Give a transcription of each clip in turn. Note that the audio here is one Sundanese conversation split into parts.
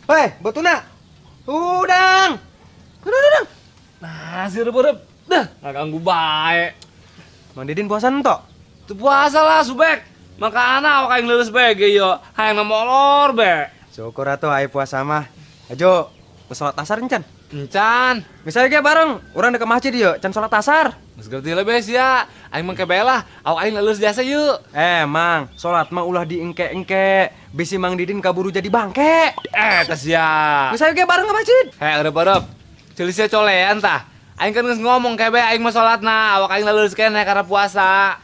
Hei, betuna. Udang. Udang. Nah, si rep-rep. Dah, nggak ganggu baik. Mang Didin puasa entok? Tuh puasa lah, Subek. Makana awak aing leuleus bae ge yo. Hayang molor be. Syukur atuh aya puasa mah. Ajo, salat asar encan? Encan. Misalnya ge bareng, urang deuk ke masjid yeuh, can salat asar. Geus gerti lebeh sia. Aing mah kebe lah, awak aing leuleus biasa yeuh. Mang, salat mah ulah diengke-engke. Bisi Mang Didin kaburu jadi bangke. Teh sia. Misalnya ge bareng ke masjid. Hei, rep-rep. Ceuli sia colean tah. Aing kan geus ngomong kebe aing mah salatna, awak aing leuleus keneh karena puasa.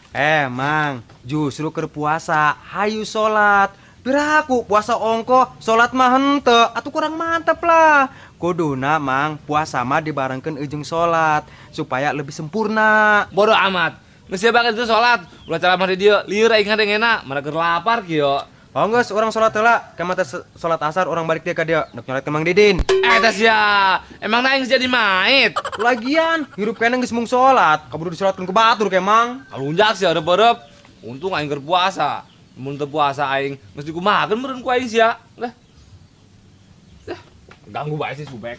Mang, justru keur puasa hayu salat. Piraku puasa ongkoh, salat mah henteu, atuh kurang mantep lah. Kuduna Mang, puasa mah dibarengkeun ujung salat supaya lebih sempurna. Bodoh amat. Geus sia bakal itu salat, ulah ceramah di dieu, lieur aing ngadengena, mana keur lapar kieu. Oh geus, urang salat heula, ka mata salat asar urang balik deui ka dieu, nek nyolat ke Mang Didin. Teh sia, emang aing geus jadi mait. Lagian, hirup keneh geus mung salat, kaburu disalatkeun ku batur ke Mang. Kalunjak sia reup-reup. Untung aing keur puasa. Mun teu puasa aing geus dikumahakeun meureun ku aing sia. Lah. Lah, ganggu bae si Subek.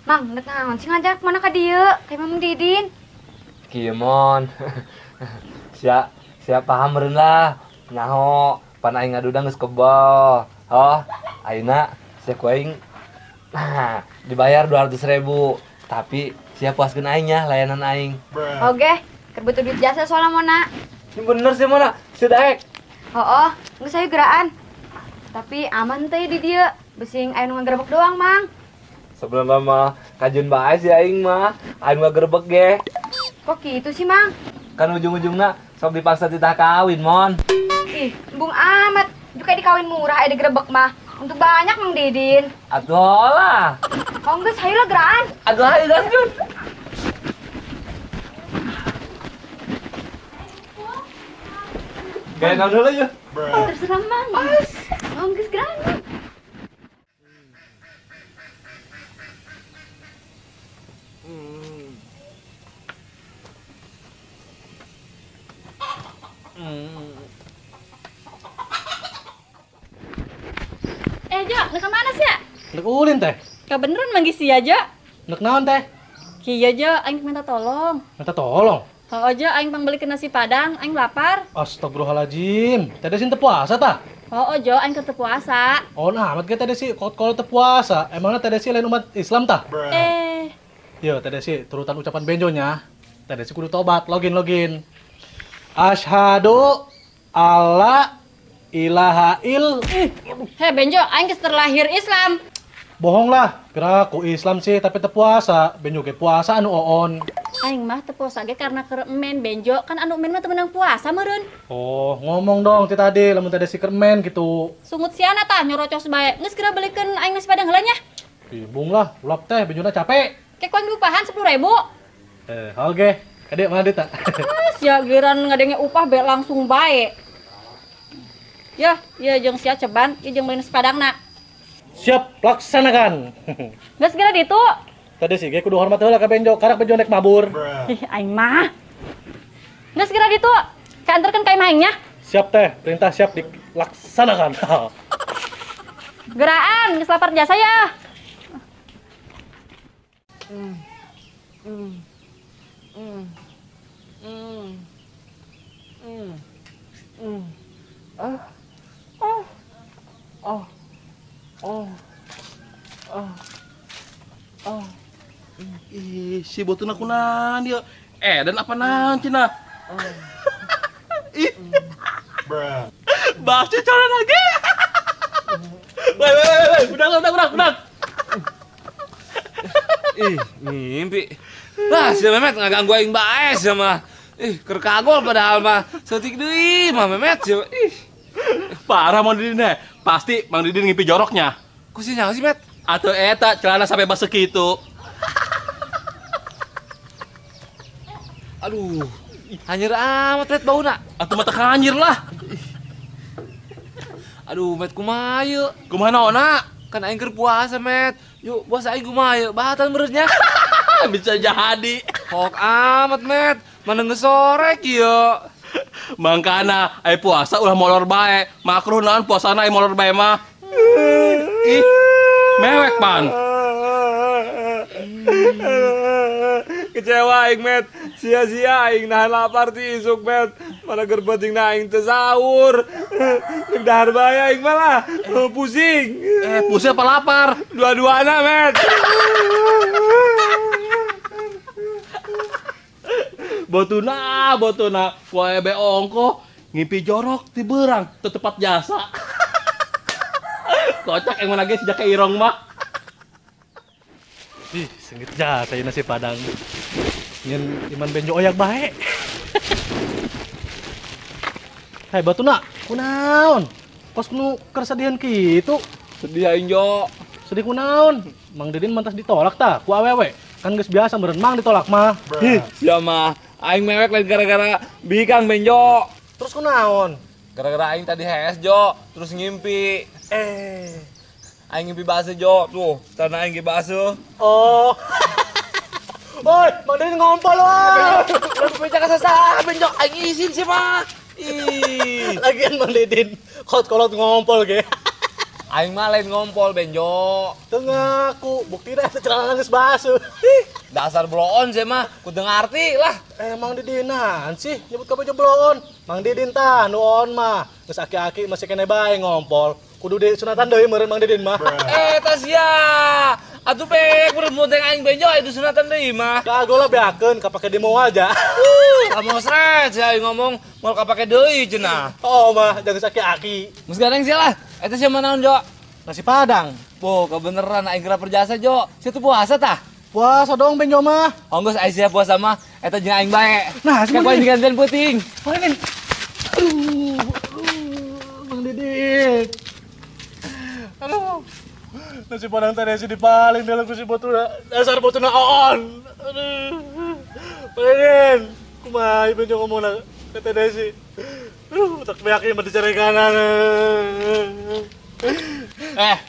Mang, nek naon sih ngajak mana ka dieu? Kayak Mang Didin. Kieu mon. Sia, sia paham meureun lah. Nyaho, pan aing ngadudang geus kebal. Oh, ayeuna sia ku aing nah, dibayar 200.000. Tapi sia puaskeun aing nya layanan aing. Oke, keur butuh duit jasa soalnya Mona. Ini bener sih Mona, sia daek. Hooh, geus ayo geraan. Tapi aman teh di dieu, besing aya nu ngagerebek doang, Mang. Sebenarnya mah kajeun bae sih aing mah, aing ngagerebek ge. Kok gitu sih, Mang? Kan ujung-ujungna sok dipaksa titah kawin, Mon. Ih, embung amat. Juga dikawin murah aya digerebek mah. Untuk banyak Mang Didin. Atuh lah. Oh geus hayu lah geraan. Atuh hayu gaskeun. Gaya naon heula yeuh? Terserah Mang. Oh geus geraan. Jo, nek mana sih ya? Nek ulin teh. Kebeneran manggih sia, Jo. Nek naon teh? Kieu Jo, aing minta tolong. Minta tolong? Heuh Jo, aing pangbelikeun nasi padang, aing lapar. Astagfirullahaladzim. Teh sih teu puasa tah? Heuh Jo, aing teu puasa. Oh, nah amat ge teh sih kalau teu puasa, emangnya teh sih lain umat Islam tah? Yo, teh sih turutan ucapan benjonya. Teh sih kudu tobat, login login. Asyhadu alla ilaha il. Hei Benjo, aing geus terlahir Islam. Bohong lah, kira ku Islam sih tapi teu puasa. Benjo ge puasa anu oon. Aing mah teu puasa ge karena keur emen Benjo, kan anu emen mah teu meunang puasa meureun. Oh, ngomong dong ti tadi lamun tadi si keur emen gitu. Sungut siana tah nyorocos bae. Geus geura belikeun aing nasi padang heula nya. Bingung lah, ulap teh benjona capek. Kek ku aing diupahan 10.000. Oke. Kade mana duit tak? Geus ya geuran ngadenge upah be langsung bae. Ya, ya jeung sia ceban, ieu jeung beli nasi padangna. Siap, laksanakan. Geus geura ditu. Tadi sih ge kudu hormat heula ka Benjo, karak Benjo nek mabur. Ih, aing mah. Geus geura ditu. Kaanterkeun ka imah aing nya. Siap teh, perintah siap dilaksanakan. Geraan, geus lapar jasa ya. Ih, si botuna kunaon dia? Dan apa naon cenah? Ih. Bahasa cara lagi. Woi, woi, woi, udah. Ih, mimpi. Lah, si Memet ngaganggu aing bae sia mah. Ih, keur kagol padahal mah. Seutik deui mah Memet sia. Ih. Parah Mang Didin deh. Pasti Mang Didin ngimpi joroknya. Kok sih nyaho sih, Met? Atau eta celana sampai basah gitu. Aduh, Hanyir amat met bauna. Atuh mata hanyir lah. Aduh, met kumaha ieu? Kumaha naonna? Kan aing keur puasa, met. Yuk, puasa aing kumaha ieu? Batal meureunnya. Bisa jadi. Kok amat, met. Mana geus sore kieu. Mangkana ai puasa ulah molor bae. Makruh naon puasana ai molor bae mah. Ih, mewek pan. Kecewa aing, met. Sia-sia aing nahan lapar ti isuk, met. Mana keur pentingna aing teu sahur. Jeung dahar bae aing malah pusing. Pusing apa lapar? Dua-duana, met. Botuna, wae be ongko ngimpi jorok ti beurang teu tepat jasa. Kocak yang mana ge sejak ke irong mah. Ih, sengit jasa ieu nasi padang. Nyen iman benjo oyak bae. Hei Batuna, kunaon? Kos nu kersedihan kitu? Sedih aing, Jo. Sedih kunaon? Mang Didin mantas ditolak tah ku awewe. Kan geus biasa meureun Mang ditolak mah. Ih, sia mah. Aing mewek lain gara-gara bikang benjo. Terus kunaon? Gara-gara aing tadi hees, Jo, terus ngimpi. Aing ngimpi basuh, Jo. Tuh, tanah aing ge basuh. Oh. Oi, Mang Didin ngompol, woi. Ulah bebeja ka sasaha, Benjo. Aing izin sih mah. Ih. Lagian Mang Didin kolot-kolot ngompol ge. Aing mah lain ngompol, Benjo. Teu ngaku, buktina eta celana geus basuh. Ih, dasar bloon sih mah, kudu ngarti lah. Mang Didin naon sih nyebut ka bejo bloon? Mang Didin tah nu on mah, geus aki-aki masih keneh bae ngompol. Kudu disunatan deui meureun Mang Didin mah. Eta sia. Atuh pek meureun bonteng aing Benjo aya disunatan deui mah. Kago lah beakeun kapake demo aja. Kamu stres ya ngomong moal kapake deui cenah. Oh mah jangan aki-aki. Geus gareng sia lah. Eta sia mah naon, Jo? Nasi padang. Boh, kebeneran aing geura perjasa, Jo. Sia teu puasa tah? Puasa dong Benjo mah. Oh geus aing sia puasa mah eta jeung aing bae. Nah, semua aing digantian peuting. Mang Didin. Aduh, Mang Didin. Aduh. Nasi padang tadi si dipaling dalam ku si Botuna. Dasar Botuna oon. Aduh. Mang Didin, kumaha Benjo ngomongna ka Teh Desi. Aduh, tak beak mah dicarekanan.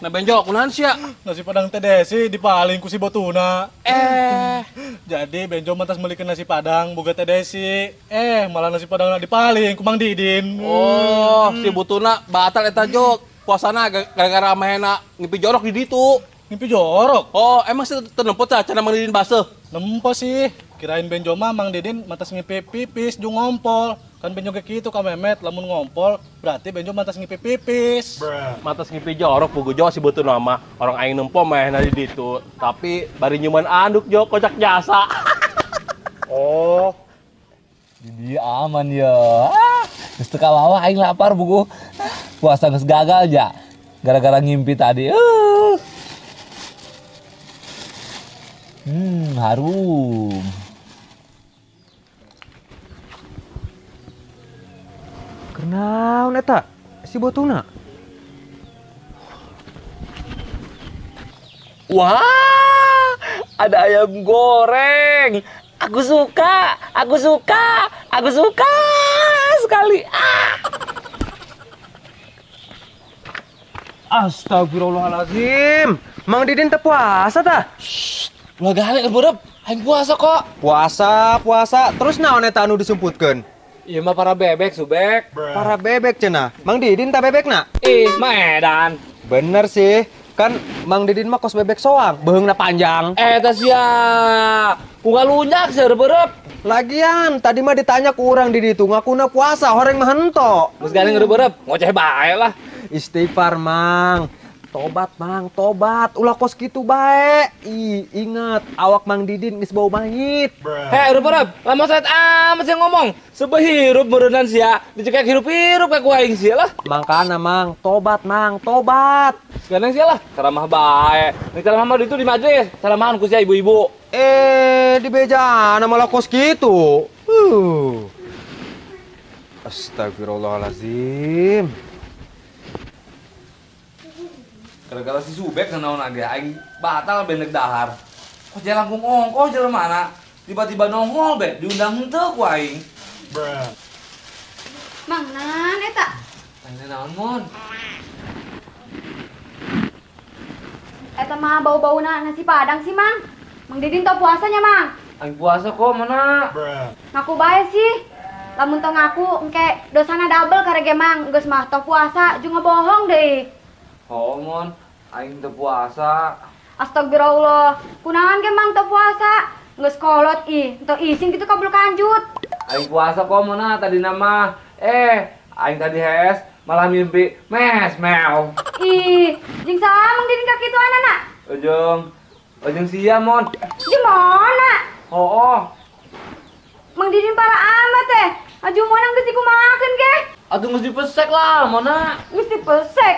Nah Benjo, kunaon sia? Nasi padang Teh Desi dipaling ku si Botuna. Jadi Benjo mantas meulikeun nasi padang boga Teh Desi. Malah nasi padangna dipaling ku Mang Didin. Oh, si Botuna batal eta Jo. Puasana gara-gara mahena ngimpi jorok di ditu. Ngimpi jorok? Oh, emang sih teu nempo tah cenah Mang Didin baseuh? Nempo sih. Kirain Benjo mah Mang Didin mantas ngimpi pipis jeung ngompol. Kan Benjo ge kitu ka Memet, lamun ngompol berarti Benjo mantas ngimpi pipis. Mantas ngimpi jorok pugu Jo si Botuna mah. Orang aing nempo mahena di ditu, tapi bari nyuman anduk Jo kocak jasa. Oh. Di aman ya. Geus teu kawawa aing lapar buku. Puasa geus gagal ja. Gara-gara ngimpi tadi. Harum. Kunaon eta? Si Botuna. Wah, ada ayam goreng. Aku suka, aku suka, aku suka sekali. Ah. Astagfirullahalazim. Mang Didin teu puasa tah? Shh, ulah galak berep. Aing puasa kok. Puasa, puasa. Terus naon eta anu disumputkeun? Ieu mah para bebek, Subek. Para bebek cenah. Mang Didin tah bebekna? Ih, maedan. Bener sih. Kan Mang Didin mah kos bebek soang, beheungna panjang. Eta sia. Kungalunjak sia berep. Lagian tadi mah ditanya ku urang di ditu ngakuna puasa horeng mah hento. Geus gandeng berep, ngoceh bae lah. Istighfar, Mang. Tobat, Mang, tobat. Ulah kos kitu bae. Ih, ingat awak Mang Didin geus bau mayit. Hei, berep, lama saat amat sih ngomong. Sebeh hirup meureunnan sia, dicekek hirup-hirup ka ku aing sia lah. Mangkana, Mang, tobat, Mang, tobat. Sekarang sia lah, ceramah bae. Nih ceramah mah itu di majelis, ceramahan ku sia ibu-ibu. Di bejana malah kos kitu. Astagfirullahalazim. Gara-gara si Subek naon age aing batal benek dahar. Kok jalan langkung ongkoh jalan mana? Tiba-tiba nongol be, diundang henteu ku aing. Mang nan eta. Tanya naon Mon? Eta mah bau-bauna nasi padang sih, Mang. Mang Didin tau puasanya, Mang. Aing puasa kok mana? Ngaku bae sih. Lamun tong ngaku engke dosana double karege Mang. Geus mah tau puasa jeung ngebohong deui. Oh, Mon, aing teu puasa. Astagfirullah. Kunaon ge Mang teu puasa? Geus kolot ih, teu ising kitu kabul kanjut. Aing puasa kok mana tadi nama. Aing tadi hees malah mimpi mes meow. Ih, jeung saha Mang Didin ka kitu anak? Ujung sia, Mon. Jeung mana? Oh. Mang Didin parah amat teh. Aju Mona geus dikumahakeun ge. Atuh geus dipesek lah, Mona. Geus dipesek.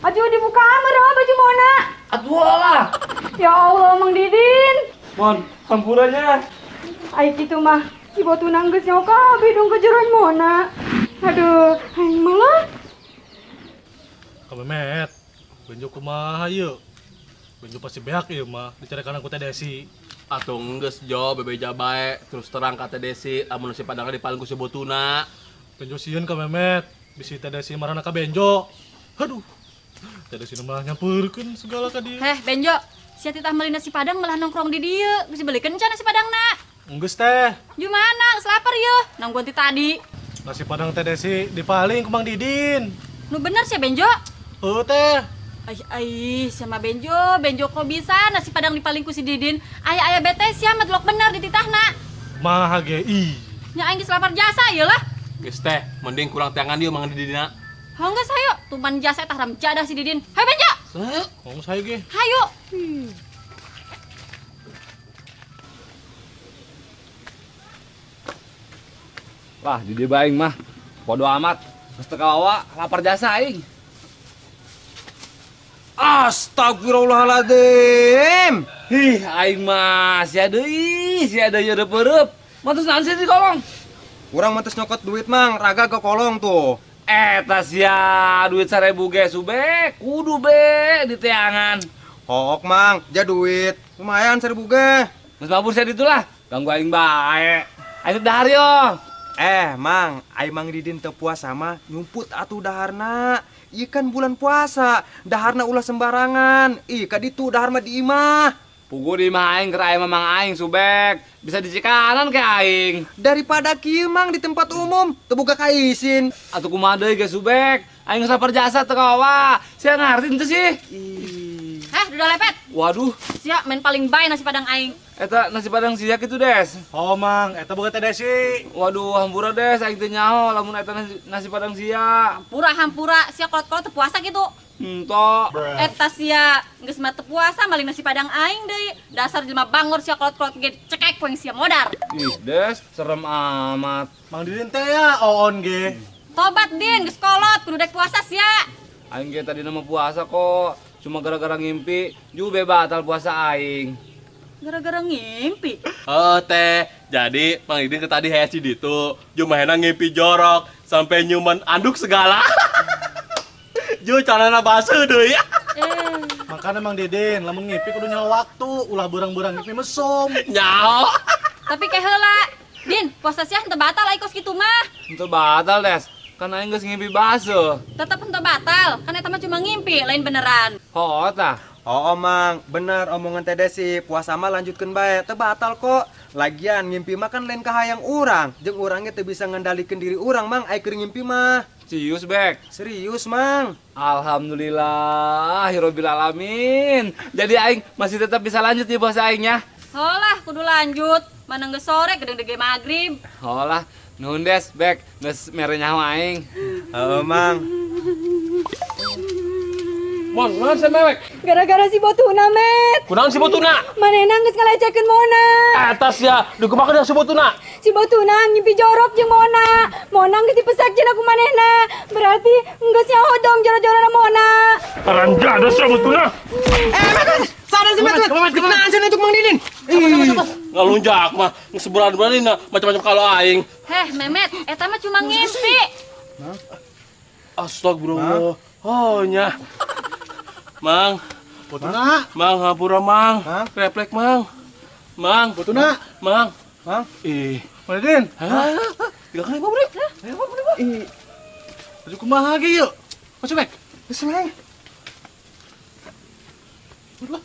Aju dibuka meureun baju Mona. Atuh lah. Ya Allah, Mang Didin. Mon, hampurannya. Ai kitu mah si botuna geus nyaho kabeh dong kejeron Mona. Aduh, aing malah. Kamemet, Benjo kumaha ieu? Benjo pasti beak ieu mah dicarekan ku Teh Desi. Atuh geus Jo, bebeja bae, terus terang ka Teh Desi, lamun nasi padangna dipaling ku si botuna. Benjo sieun ka Memet, bisi Teh Desi marana ka Benjo. Aduh. Teh Desi malah nyampeurkeun segala ka dieu. Heh, Benjo, sia titah meuli nasi padang malah nongkrong di dieu. Geus dibelikeun can nasi padangna? Geus teh. Gimana? Geus lapar yeuh, nangguan ti tadi. Nasi padang Teh Desi dipaling ku Mang Didin. Nu bener sih Benjo? Heuh teh. Aih, sama Benjo, Benjo kok bisa nasi padang dipaling ku si Didin. Aya-aya bete sia mah delok bener dititahna. Maha ge ih. Nya aing geus lapar jasa ieu lah. Geus teh, mending kurang teangan dieu Mang Didina. Heuh geus hayu, tuman jasa eta haram jadah si Didin. Hayu Benjo. Heuh, ngomong saya ge. Hayu. Wah, di dieu bae aing mah. Bodo amat. Geus teu kawawa, lapar jasa aing. Astagfirullahaladzim. Ih, aing mah sia deui reup-reup. Mantus naon sih di kolong? Urang mantus nyokot duit, Mang, raga ke kolong tuh. Eta sia duit 1000 ge subek, kudu be di teangan. Hook, Mang, ja duit. Lumayan 1000 ge. Geus mabur sia ditulah, ganggu aing bae. Aing dahar yo. Mang, ai Mang Didin teu puasa mah nyumput atuh daharna. Ieu kan bulan puasa, daharna ulah sembarangan. Ih, ka ditu dahar mah di imah. Pugu di imah aing keur aya mamang aing subek, bisa dicikanan ke aing. Daripada kieu Mang di tempat umum, teu boga kaisin. Atuh kumaha deui ge subek, aing geus lapar jasa teu kawawa. Sia ngarti henteu sih? Heh, duda lepet. Waduh. Sia main paling bae nasi padang aing. Eta nasi padang sia kitu, Des. Oh, Mang, eta boga Teh Desi. Waduh, hampura Des, aing teu nyaho lamun eta nasi padang sia. Hampura, sia kolot-kolot teu puasa kitu. Henteu. Eta sia geus mah teu puasa maling nasi padang aing deui. Dasar jelema bangor sia kolot-kolot ge cekek poing sia modar. Ih, Des, serem amat. Mang Didin teh ya oon ge. Tobat Din, geus kolot kudu dek puasa sia. Aing ge tadi mah puasa kok. Cuma gara-gara ngimpi, jube batal puasa aing. Gara-gara ngimpi? Oh teh, jadi Mang Didin ke tadi hesi ditu, jumahena ngimpi jorok, sampai nyuman anduk segala. Ju celana basuh deui. Makanya Mang Didin, lamun ngimpi kudu nyaho waktu, ulah berang-berang ngimpi mesum. Nyaho. Tapi kayak heula, Din, puasa sia henteu batal ai kos kitu mah. Henteu batal, Des. Kan aing geus ngimpi basuh. Tetep henteu batal, kan eta mah cuma ngimpi, lain beneran. Hooh tah. Oh, Mang, bener omongan Teh Desi, puasa mah lanjutkeun bae, teu batal kok. Lagian ngimpi mah kan lain kahayang urang, jeung urangnya teu bisa ngendalikeun diri urang, Mang, ai keur ngimpi mah. Serius, Bek? Serius, Mang. Alhamdulillah, hirobil alamin. Jadi aing masih tetap bisa lanjut nih puasa aingnya. Holah, kudu lanjut. Mana geus sore gedeng dege magrib. Holah, nuhun Des, Bek, geus mere nyaho aing. Heuh, Mang. Mon, naon sia mewek? Gara-gara si Botuna, Met. Kunaon si Botuna? Manehna geus ngalecekeun Mona. Eta sia, dikumaha si Botuna? Si Botuna ngimpi jorok jeung Mona. Mona geus dipesak jeung aku manehna. Berarti geus nyaho dong joro-jorona Mona. Paranjada sia Botuna. Met, sadar si Met. Kunaon sia untuk Mang Didin? Ngalunjak mah, sebulan-bulan macam-macam kalau aing. Heh, Memet, eta mah cuma ngimpi. Astagfirullah. Oh nya. Mang, Botuna. Mang, hampura Mang. Reflek Mang. Mang, Botuna. Mang. Mang. Ih, Mang Didin. Hah? Tiga kali bro. Ayo bro. Ih. Baju kumaha ge yeuh? Kocobek. Geus lah. Udah.